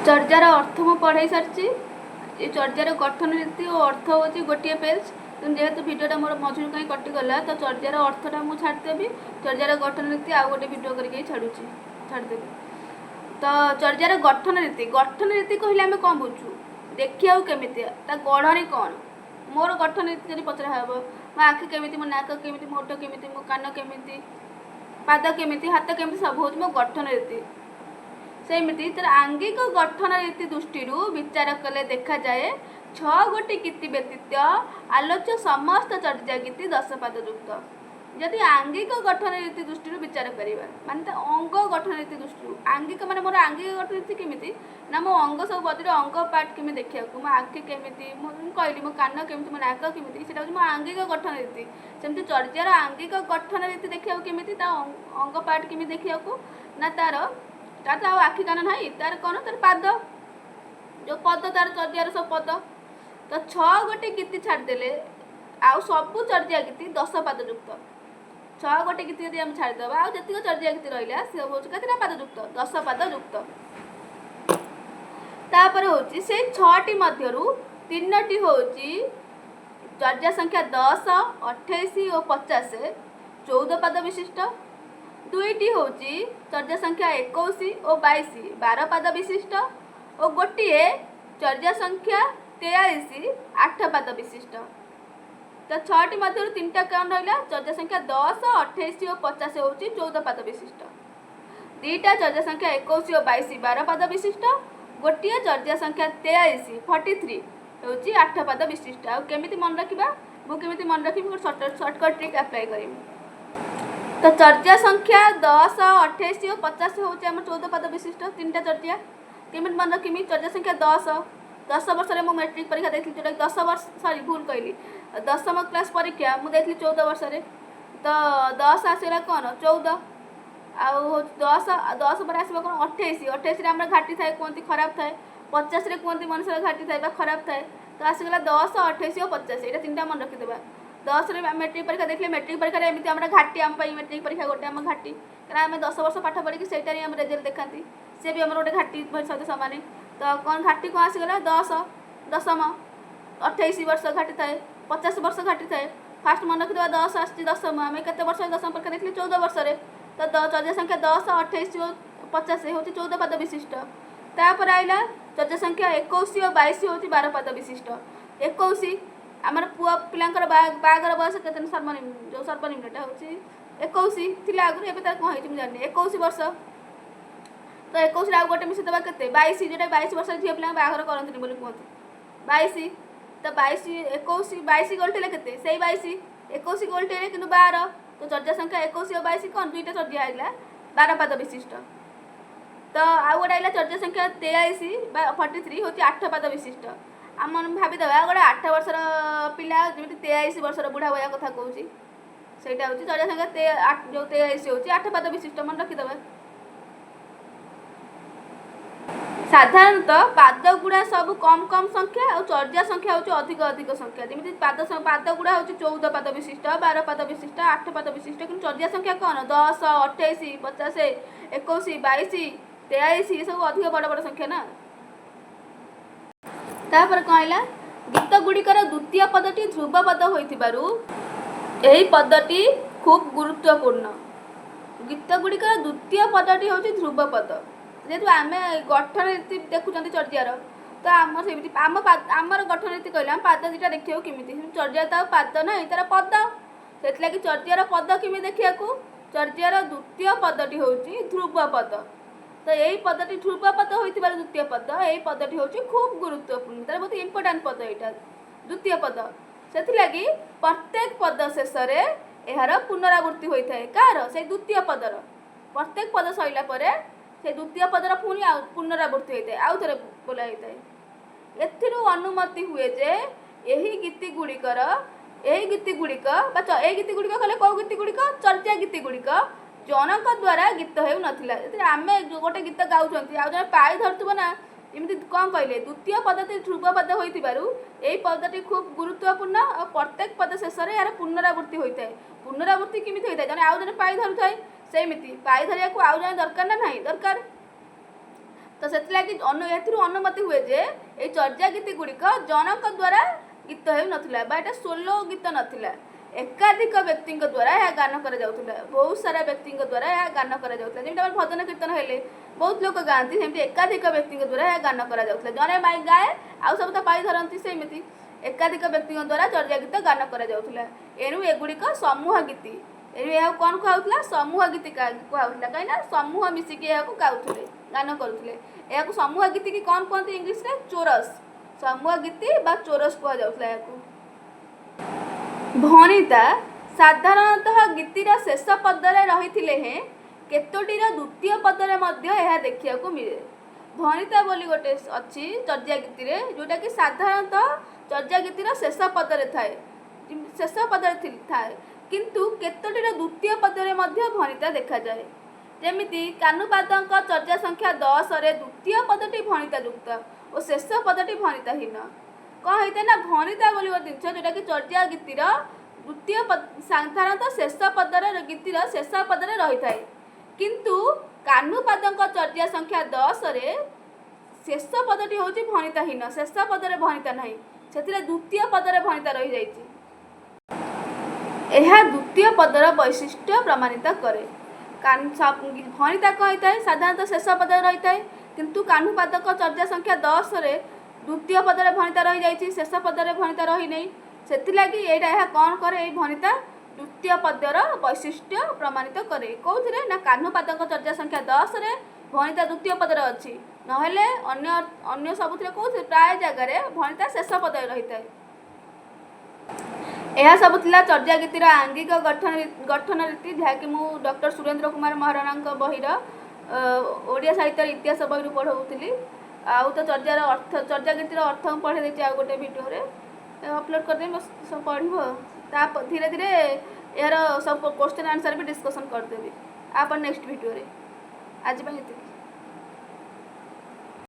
ଚର୍ଯାର ଅର୍ଥ ମୁଁ ପଢ଼େଇ ସାରିଛି। ଏ ଚର୍ଯାର ଗଠନ ରୀତି ଓ ଅର୍ଥ ହେଉଛି ଗୋଟିଏ ପେଜ୍। ତେଣୁ ଯେହେତୁ ଭିଡ଼ିଓଟା ମୋର ମଝିରୁ କାହିଁ କଟିଗଲା, ତ ଚର୍ଯାର ଅର୍ଥଟା ମୁଁ ଛାଡ଼ିଦେବି। ଚର୍ଯାର ଗଠନ ରୀତି ଆଉ ଗୋଟେ ଭିଡ଼ିଓ କରିକି ଛାଡ଼ୁଛି, ଛାଡ଼ିଦେବି। ତ ଚର୍ଯାର ଗଠନ ରୀତି, ଗଠନ ରୀତି କହିଲେ ଆମେ କ'ଣ ବୁଝୁ? ଦେଖିବାକୁ କେମିତି, ତା ଗଢ଼ଣି କ'ଣ? ମୋର ଗଠନ ରୀତି ଯଦି ପଚରା ହେବ, ମୋ ଆଖି କେମିତି, ମୋ ନାକ କେମିତି, ମୋ ଓଠ କେମିତି, ମୋ କାନ କେମିତି, ପାଦ କେମିତି, ହାତ କେମିତି, ସବୁ ହେଉଛି ମୋ ଗଠନ ରୀତି। ସେମିତି ତାର ଆଙ୍ଗିକ ଗଠନ ରୀତି ଦୃଷ୍ଟିରୁ ବିଚାର କଲେ ଦେଖାଯାଏ, 6 ଗୋଟି ଗୀତି ବ୍ୟତୀତ ଆଲୋଚ୍ୟ ସମସ୍ତ ଚର୍ଯା ଗୀତି 10 ପାଦ ଯୁକ୍ତ। ଯଦି ଆଙ୍ଗିକ ଗଠନ ରୀତି ଦୃଷ୍ଟିରୁ ବିଚାର କରିବା, ମାନେ ତା ଅଙ୍ଗ ଗଠନ ରୀତି ଦୃଷ୍ଟିରୁ। ଆଙ୍ଗିକ ମାନେ ମୋର ଆଙ୍ଗିକ ଗଠନ ରୀତି କେମିତି ନା ମୋ ଅଙ୍ଗ ସବୁ, ବଡ଼ିର ଅଙ୍ଗ ପାର୍ଟ କେମିତି ଦେଖିବାକୁ, ମୋ ଆଖି କେମିତି, ମୁଁ କହିଲି ମୋ କାନ କେମିତି, ମୋ ନାକ କେମିତି, ସେଇଟା ହେଉଛି ମୋ ଆଙ୍ଗିକ ଗଠନ ରୀତି। ସେମିତି ଚର୍ଯାର ଆଙ୍ଗିକ ଗଠନ ରୀତି ଦେଖିବାକୁ କେମିତି, ତା ଅଙ୍ଗ ପାର୍ଟ କେମିତି ଦେଖିବାକୁ ନା ତାର ତ ଆଉ ଆଖି କାନ ନାହିଁ। ତାର କ'ଣ? ତାର ପାଦ, ଯେଉଁ ପଦ, ତାର ଚର୍ଯାର ସବୁ ପଦ। ତ 6 ଗୋଟି ଗୀତି ଛାଡ଼ିଦେଲେ ଆଉ ସବୁ ଚର୍ଯା ଗୀତି 10 ପାଦ ଯୁକ୍ତ। 6 ଗୋଟି ଗୀତି ଯଦି ଆମେ ଛାଡ଼ିଦେବା, ଆଉ ଯେତିକ ଚର୍ଯା ଗୀତି ରହିଲା, ସେ ସବୁ ହେଉଛି କେତେଟା ପାଦ ଯୁକ୍ତ? 10 ପାଦ ଯୁକ୍ତ। ତାପରେ ହେଉଛି ସେଇ ଛଅଟି ମଧ୍ୟରୁ ତିନୋଟି ହେଉଛି ଚର୍ଯା ସଂଖ୍ୟା 10, 28 ଓ 50, 14 ପାଦ ବିଶିଷ୍ଟ। ଦୁଇଟି ହେଉଛି ଚର୍ଯା ସଂଖ୍ୟା 21 ଓ 22, 12 ପାଦ ବିଶିଷ୍ଟ ଓ ଗୋଟିଏ ଚର୍ଯା ସଂଖ୍ୟା 43, 8 ପାଦ ବିଶିଷ୍ଟ। ତ ଛଅଟି ମଧ୍ୟରୁ ତିନିଟା କ'ଣ ରହିଲା? ଚର୍ଯା ସଂଖ୍ୟା 10, 28 ଓ 50 ହେଉଛି 14 ପାଦ ବିଶିଷ୍ଟ। ଦୁଇଟା ଚର୍ଯା ସଂଖ୍ୟା 21 ଓ 22, 12 ପାଦ ବିଶିଷ୍ଟ। ଗୋଟିଏ ଚର୍ଯା ସଂଖ୍ୟା 43, 43 ହେଉଛି 8 ପାଦ ବିଶିଷ୍ଟ। ଆଉ କେମିତି ମନେ ରଖିବା? ମୁଁ କେମିତି ମନେ ରଖିବି? ଗୋଟେ ସର୍ଟକଟ୍ ଟ୍ରିକ୍ ଆପ୍ଲାଏ କରିବି। ତ ଚର୍ଯା ସଂଖ୍ୟା 10, 28 ଓ 50 ହେଉଛି ଆମର 14 ପାଦ ବିଶିଷ୍ଟ ତିନିଟା ଚର୍ଯା। କେମିତି ମନେ ରଖିମି? ଚର୍ଯା ସଂଖ୍ୟା 10, 10 ବର୍ଷରେ ମୁଁ ମେଟ୍ରିକ୍ ପରୀକ୍ଷା ଦେଇଥିଲି, ଯେଉଁଟାକି 10 ବର୍ଷ, ସରି, ଭୁଲ କହିଲି, 10ମ କ୍ଲାସ୍ ପରୀକ୍ଷା ମୁଁ ଦେଇଥିଲି 14 ବର୍ଷରେ। ତ 10 ଆସିଗଲା କ'ଣ? 14। ଆଉ ହେଉଛି 10। 10 ପରେ ଆସିବ କ'ଣ? 28। 28ରେ ଆମର ଘାଟି ଥାଏ କୁହନ୍ତି, ଖରାପ ଥାଏ। 50ରେ କୁହନ୍ତି ମନୁଷ୍ୟର ଘାଟି ଥାଏ ବା ଖରାପ ଥାଏ। ତ ଆସିଗଲା 10, 28 ଓ 50। ଏଇଟା ତିନିଟା ମନେ ରଖିଦେବା। 10ରେ ମେଟ୍ରିକ୍ ପରୀକ୍ଷା ଦେଇଥିଲେ। ମେଟ୍ରିକ୍ ପରୀକ୍ଷାରେ ଏମିତି ଆମର ଘାଟି, ଆମ ପାଇଁ ମେଟ୍ରିକ୍ ପରୀକ୍ଷା ଗୋଟେ ଆମ ଘାଟି। କାରଣ ଆମେ 10 ବର୍ଷ ପାଠ ପଢ଼ିକି ସେଇଟାରେ ଆମ ରେଜଲ୍ଟ ଦେଖାନ୍ତି। ସେ ବି ଆମର ଗୋଟେ ଘାଟି ସହିତ ସମାନ। ତ କ'ଣ ଘାଟି କ'ଣ ଆସିଗଲା? 10, ଦଶମ, 28 ବର୍ଷ ଘାଟି ଥାଏ, 50 ବର୍ଷ ଘାଟି ଥାଏ। ଫାଷ୍ଟ ମନେ ରଖିଦେବା, 10 ଆସିଛି, ଦଶମ। ଆମେ କେତେ ବର୍ଷ ଦଶମ ପରୀକ୍ଷା ଦେଇଥିଲେ? 14 ବର୍ଷରେ। ତ ଚର୍ଯା ସଂଖ୍ୟା 10, 28 ଓ 50 ହେଉଛି 14 ପାଦ ବିଶିଷ୍ଟ। ତାପରେ ଆଇଲା ଚର୍ଯା ସଂଖ୍ୟା 21 ଓ 22 ହେଉଛି 12 ପାଦ ବିଶିଷ୍ଟ। 21, ଆମର ପୁଅ ପିଲାଙ୍କର ବାହାଘର ବୟସ କେତେ? ସର୍ବନିମ୍ନ, ଯେଉଁ ସର୍ବନିମ୍ନଟା ହେଉଛି 21 ଥିଲା ଆଗରୁ। ଏବେ ତାର କ'ଣ ହେଇଛି ମୁଁ ଜାଣିନି। 21 ବର୍ଷ। ତ 21ରେ ଆଉ ଗୋଟେ ମିଶେଇଦେବା, କେତେ? 22। ଯେଉଁଟା 22 ବର୍ଷରେ ଝିଅ ପିଲାଙ୍କ ବାହାଘର କରନ୍ତିନି ବୋଲି କୁହନ୍ତି। 22। ତ 22, 21, 22 ଗୋଲଟେଲେ କେତେ? ସେଇ 22। 21 ଗୋଲଟେଲେ କିନ୍ତୁ 12। ତ ଚର୍ଯା ସଂଖ୍ୟା 21 ଓ 22 କ'ଣ ଦୁଇଟା ଚର୍ଯା ହେଇଲା 12 ପାଦ ବିଶିଷ୍ଟ। ତ ଆଉ ଗୋଟେ ଆଇଲା ଚର୍ଯା ସଂଖ୍ୟା 43 ବା 43 ହେଉଛି 8 ପାଦ ବିଶିଷ୍ଟ। ଆମ ଭାବିଦେବା, ଗୋଟେ 8 ବର୍ଷର ପିଲା ଯେମିତି 43 ବର୍ଷର ବୁଢ଼ା ଭଳିଆ କଥା କହୁଛି, ସେଇଟା ହେଉଛି ଚର୍ଯା ସଂଖ୍ୟା ଯେଉଁ 43 ହେଉଛି 8 ପାଦ ବିଶିଷ୍ଟ। ମନେ ରଖିଦେବା। ସାଧାରଣତଃ ପାଦ ଗୁଡ଼ା ସବୁ କମ୍ କମ୍ ସଂଖ୍ୟା ଆଉ ଚର୍ଯା ସଂଖ୍ୟା ହେଉଛି ଅଧିକ ଅଧିକ ସଂଖ୍ୟା। ଯେମିତି ପାଦ ଗୁଡ଼ା ହେଉଛି 14 ପାଦ ବିଶିଷ୍ଟ, 12 ପାଦ ବିଶିଷ୍ଟ, 8 ପାଦ ବିଶିଷ୍ଟ। କିନ୍ତୁ ଚର୍ଯା ସଂଖ୍ୟା କ'ଣ? 10, 28, 50, 21, 22, 43, ଏସବୁ ଅଧିକ ବଡ଼ ବଡ଼ ସଂଖ୍ୟା ନା। ତାପରେ କ'ଣ ହେଲା? ଗୀତ ଗୁଡ଼ିକର ଦ୍ୱିତୀୟ ପଦଟି ଧ୍ରୁବ ପଦ ହୋଇଥିବାରୁ ଏହି ପଦଟି ଖୁବ୍ ଗୁରୁତ୍ୱପୂର୍ଣ୍ଣ। ଗୀତ ଗୁଡ଼ିକର ଦ୍ୱିତୀୟ ପଦଟି ହେଉଛି ଧ୍ରୁବ ପଦ। ଯେହେତୁ ଆମେ ଗଠନ ରୀତି ଦେଖୁଛନ୍ତି ଚର୍ଯାର, ତ ଆମ ସେମିତି ଆମର ଗଠନ ରୀତି କହିଲେ ଆମ ପାଦ ଦୁଇଟା ଦେଖିବାକୁ କେମିତି, ଚର୍ଯା ତ ଆଉ ପାଦ ନାହିଁ, ତାର ପଦ। ସେଥିଲାଗି ଚର୍ଯାର ପଦ କେମିତି ଦେଖିବାକୁ? ଚର୍ଯାର ଦ୍ୱିତୀୟ ପଦଟି ହେଉଛି ଧ୍ରୁବ ପଦ। ତ ଏଇ ପଦଟି ଧ୍ରୁବ ପଦ ହୋଇଥିବାରୁ ଦ୍ୱିତୀୟ ପଦ, ଏଇ ପଦଟି ହେଉଛି ଖୁବ୍ ଗୁରୁତ୍ୱପୂର୍ଣ୍ଣ। ତାର ବହୁତ ଇମ୍ପୋର୍ଟାଣ୍ଟ ପଦ ଏଇଟା, ଦ୍ୱିତୀୟ ପଦ। ସେଥିଲାଗି ପ୍ରତ୍ୟେକ ପଦ ଶେଷରେ ଏହାର ପୁନରାବୃତ୍ତି ହୋଇଥାଏ। କାହାର? ସେଇ ଦ୍ୱିତୀୟ ପଦର। ପ୍ରତ୍ୟେକ ପଦ ସରିଲା ପରେ ସେ ଦ୍ୱିତୀୟ ପଦର ପୁଣି ଆଉ ପୁନରାବୃତ୍ତି ହୋଇଥାଏ, ଆଉ ଥରେ ବୋଲା ହୋଇଥାଏ। ଏଥିରୁ ଅନୁମତି ହୁଏ ଯେ ଏହି ଗୀତି ଗୁଡ଼ିକ ବା ଏଇ ଗୀତି ଗୁଡ଼ିକ କହିଲେ କେଉଁ ଗୀତି ଗୁଡ଼ିକ? ଚର୍ଯା ଗୀତି ଗୁଡ଼ିକ ଜଣଙ୍କ ଦ୍ୱାରା ଗୀତ ହେଉନଥିଲା। ଏଥିରେ ଆମେ ଗୋଟେ ଗୀତ ଗାଉଛନ୍ତି, ଆଉ ଜଣେ ପାଳି ଧରୁଥିବ ନା। ଏମିତି କ'ଣ କହିଲେ? ଦ୍ୱିତୀୟ ପଦଟି ଧ୍ରୁବ ପଦ ହୋଇଥିବାରୁ ଏହି ପଦଟି ଖୁବ୍ ଗୁରୁତ୍ୱପୂର୍ଣ୍ଣ ଆଉ ପ୍ରତ୍ୟେକ ପଦ ଶେଷରେ ଏହାର ପୁନରାବୃତ୍ତି ହୋଇଥାଏ। ପୁନରାବୃତ୍ତି କେମିତି ହୋଇଥାଏ? ଜଣେ ଆଉ ଜଣେ ପାଳି ଧରୁଥାଏ। ସେମିତି ପାଳି ଧରିବାକୁ ଆଉ ଜଣେ ଦରକାର ନା ନାହିଁ? ଦରକାର। ତ ସେଥିଲାଗି ଏଥିରୁ ଅନୁମତି ହୁଏ ଯେ ଏଇ ଚର୍ଯ୍ୟା ଗୀତି ଗୁଡ଼ିକ ଜଣଙ୍କ ଦ୍ୱାରା ଗୀତ ହେଉନଥିଲା ବା ଏଇଟା ସୋଲୋ ଗୀତ ନଥିଲା। ଏକାଧିକ ବ୍ୟକ୍ତିଙ୍କ ଦ୍ୱାରା ଏହା ଗାନ କରାଯାଉଥିଲା। ବହୁତ ସାରା ବ୍ୟକ୍ତିଙ୍କ ଦ୍ୱାରା ଏହା ଗାନ କରାଯାଉଥିଲା। ଯେମିତି ଆମର ଭଜନ କୀର୍ତ୍ତନ ହେଲେ ବହୁତ ଲୋକ ଗାଆନ୍ତି, ସେମିତି ଏକାଧିକ ବ୍ୟକ୍ତିଙ୍କ ଦ୍ୱାରା ଏହା ଗାନ କରାଯାଉଥିଲା। ଜଣେ ମାଇ ଗାଏ, ଆଉ ସବୁ ତ ପାଳି ଧରନ୍ତି। ସେମିତି ଏକାଧିକ ବ୍ୟକ୍ତିଙ୍କ ଦ୍ୱାରା ଚର୍ଯ୍ୟା ଗୀତ ଗାନ କରାଯାଉଥିଲା। ଏଣୁ ଏଗୁଡ଼ିକ ସମୂହ ଗୀତି। ଏଣୁ ଏହାକୁ କ'ଣ କୁହାହେଉଥିଲା? ସମୂହ ଗୀତି କୁହାହେଉଥିଲା। କାହିଁକିନା ସମୂହ ମିଶିକି ଏହାକୁ ଗାଉଥିଲେ, ଗାନ କରୁଥିଲେ। ଏହାକୁ ସମୂହ ଗୀତି କି କ'ଣ କୁହନ୍ତି ଇଂଲିଶରେ? ଚୋରସ୍। ସମୂହ ଗୀତି ବା ଚୋରସ୍ କୁହାଯାଉଥିଲା ଏହାକୁ। ଭଣିତା ସାଧାରଣତଃ ଗୀତିର ଶେଷ ପଦରେ ରହିଥିଲେ ହେଁ କେତୋଟିର ଦ୍ୱିତୀୟ ପଦରେ ମଧ୍ୟ ଏହା ଦେଖିବାକୁ ମିଳେ। ଭଣିତା ବୋଲି ଗୋଟେ ଅଛି ଚର୍ଯ୍ୟା ଗୀତିରେ, ଯେଉଁଟାକି ସାଧାରଣତଃ ଚର୍ଯ୍ୟା ଗୀତିର ଶେଷ ପଦରେ ଥାଏ, ଶେଷ ପଦରେ ଥାଏ, କିନ୍ତୁ କେତୋଟିର ଦ୍ୱିତୀୟ ପଦରେ ମଧ୍ୟ ଭଣିତା ଦେଖାଯାଏ। ଯେମିତି କାହ୍ନୁପାଦଙ୍କ ଚର୍ଯ୍ୟା ସଂଖ୍ୟା 10ରେ ଦ୍ୱିତୀୟ ପଦଟି ଭଣିତା ଯୁକ୍ତ ଓ ଶେଷ ପଦଟି ଭଣିତାହୀନ। କ'ଣ ହେଇଥାଏ ନା, ଭଣିତା ବୋଲି ଗୋଟେ ଜିନିଷ ଯେଉଁଟାକି ଚର୍ଯ୍ୟା ଗୀତିର ଦ୍ୱିତୀୟ, ସାଧାରଣତଃ ଶେଷ ପଦରେ, ଗୀତିର ଶେଷ ପଦରେ ରହିଥାଏ, କିନ୍ତୁ କାହ୍ନୁପାଦଙ୍କ ଚର୍ଯ୍ୟା ସଂଖ୍ୟା 10ରେ ଶେଷ ପଦଟି ହେଉଛି ଭଣିତାହୀନ। ଶେଷ ପଦରେ ଭଣିତା ନାହିଁ, ସେଥିରେ ଦ୍ୱିତୀୟ ପଦରେ ଭଣିତା ରହିଯାଇଛି। ଏହା ଦ୍ୱିତୀୟ ପଦର ବୈଶିଷ୍ଟ୍ୟ ପ୍ରମାଣିତ କରେ। ଭଣିତା କ'ଣ ହେଇଥାଏ? ସାଧାରଣତଃ ଶେଷ ପଦରେ ରହିଥାଏ, କିନ୍ତୁ କାହ୍ନୁପାଦଙ୍କ ଚର୍ଯ୍ୟା ସଂଖ୍ୟା 10ରେ ଦ୍ୱିତୀୟ ପଦରେ ଭଣିତା ରହିଯାଇଛି, ଶେଷ ପଦରେ ଭଣିତା ରହିନାହିଁ। ସେଥିଲାଗି ଏଇଟା ଏହା କ'ଣ କରେ? ଏଇ ଭଣିତା ଦ୍ୱିତୀୟ ପଦ୍ୟର ବୈଶିଷ୍ଟ୍ୟ ପ୍ରମାଣିତ କରେ। କେଉଁଥିରେ ନା କାହ୍ନୁପାଦଙ୍କ ଚର୍ଯ୍ୟା ସଂଖ୍ୟା 10ରେ ଭଣିତା ଦ୍ୱିତୀୟ ପଦରେ ଅଛି। ନହେଲେ ଅନ୍ୟ ଅନ୍ୟ ସବୁଥିରେ, କେଉଁଥିରେ, ପ୍ରାୟ ଜାଗାରେ ଭଣିତା ଶେଷ ପଦରେ ରହିଥାଏ। ଏହା ସବୁ ଥିଲା ଚର୍ଯ୍ୟା ଗୀତିର ଆଙ୍ଗିକ ଗଠନ ରୀତି, ଯାହାକି ମୁଁ ଡକ୍ଟର ସୁରେନ୍ଦ୍ର କୁମାର ମହାରଣାଙ୍କ ବହିର ଓଡ଼ିଆ ସାହିତ୍ୟର ଇତିହାସ ବହିରୁ ପଢ଼ଉଥିଲି। ଆଉ ତ ଚର୍ଯ୍ୟାର ଅର୍ଥ, ଚର୍ଯ୍ୟା ଗୀତିର ଅର୍ଥ ମୁଁ ପଢ଼େଇ ଦେଇଛି। ଆଉ ଗୋଟେ ଭିଡ଼ିଓରେ ଅପଲୋଡ଼ କରିଦେବି, ସବୁ ପଢ଼ିବ। ତା ଧୀରେ ଧୀରେ ଏହାର ସବୁ କୋଶ୍ଚିନ୍ ଆନ୍ସର୍ ବି ଡିସ୍କସନ୍ କରିଦେବି ଆପଣ ନେକ୍ସଟ ଭିଡ଼ିଓରେ। ଆଜି ପାଇଁ ଏତିକି।